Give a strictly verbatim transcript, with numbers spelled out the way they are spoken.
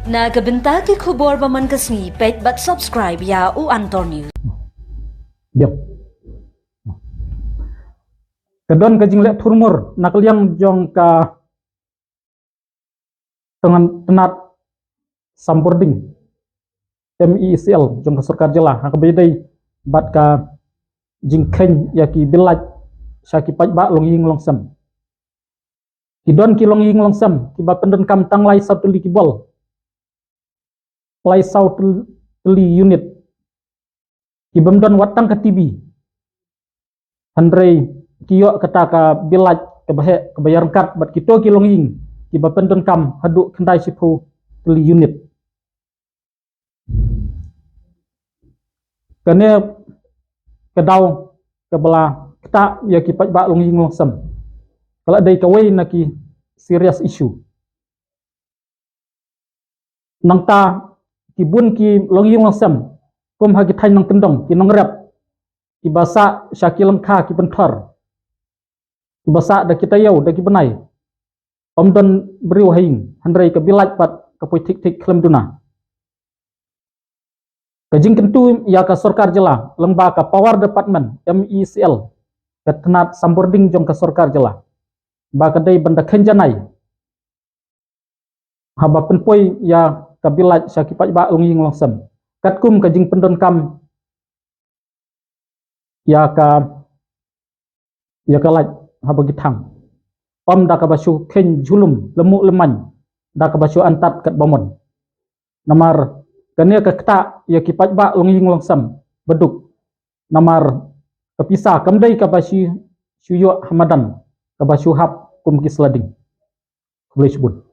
Na ka bynta ki khubor ba man ka sngi, peit bad subscribe ïa u Antor News. Biang. Ka don ka jingleh thurmur na ka liang jong ka tnat, tnat sambording M E E C L jong ka sorkar jylla ha kaba ïadei bad ka jingkheiñ ïa ki bill lait sha ki paidbah longïing longsem. Ki don ki longïing longsem kiba pyndonkam tang lai saw tylli ki bol, lai saw tyl-, tylli unit, ki bym don wat tang ka T V. Hynrei ki ïoh kata ka bill lait kaba heh kaba ïaryngkat bad kito ki longïing kiba pyndonkam haduh khyndai shiphew tylli unit. Kane ka daw kaba la ktah ïa ki paidbah longïing longsem ka la dei kawei na ki serious issue. Nangta ki bun ki longïing longsem kum ha ki thaiñ nongkyndong, ki nongrep kiba sah sha ki lyngkha ki pynthor, kiba sah da ki taïew da ki bnai, ym don briew ha ïing, hynrei ka bill lait pat ka poi thik thik khlem duna. Ka jingkyntu ïa ka sorkar jylla lyngba ka Power Department M E E C L, ka tnat sambording jong ka sorkar jylla, ba ka dei ban da kheiñ janai haba pynpoi ïa ka bill lait sha ki paidbah longïing longsem katkum ka jingpyndonkam ïa ka, ïa ka lait haba ki thang, ym da kaba shu kheiñ jhulum, lemu lemaiñ, da kaba shu antad katba mon. Namar kane ka ktah ïa ki paidbah longïing longsem ba duk. Namar ka pisa kam dei kaba shu, shu ïoh ha madan, kaba shu hap kum ki sla ding. Khublei shibun.